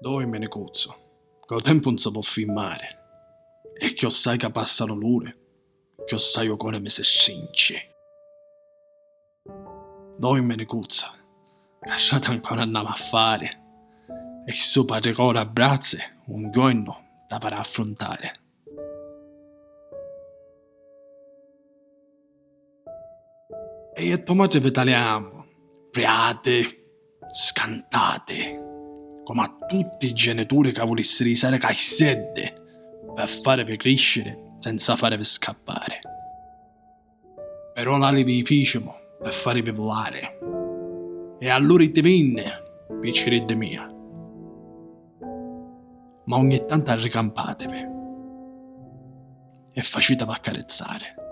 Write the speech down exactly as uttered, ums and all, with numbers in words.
Doi, Minicuzzu, ca u tempu 'un si pò fimmari, e chiossai ca passanu l'uri, chiossai u cori mi si strinci. Doi, Minicuzzu, ca strati ancora nn'amu a fari, e stu patricori a brazzi un ghiornu t'avarà a affruntari. E io e to matri vi taliamu, priati, scantati, comu a tutti i genituri ca vulissi jisari cazzeddi pi farivi crisciri senza farivi scappari. Però l'ali vi ficimu pi farivi vulari, e allura itivinni, picciriddi mia. Ma ogni tantu arricampativi e facitivi accarizzari.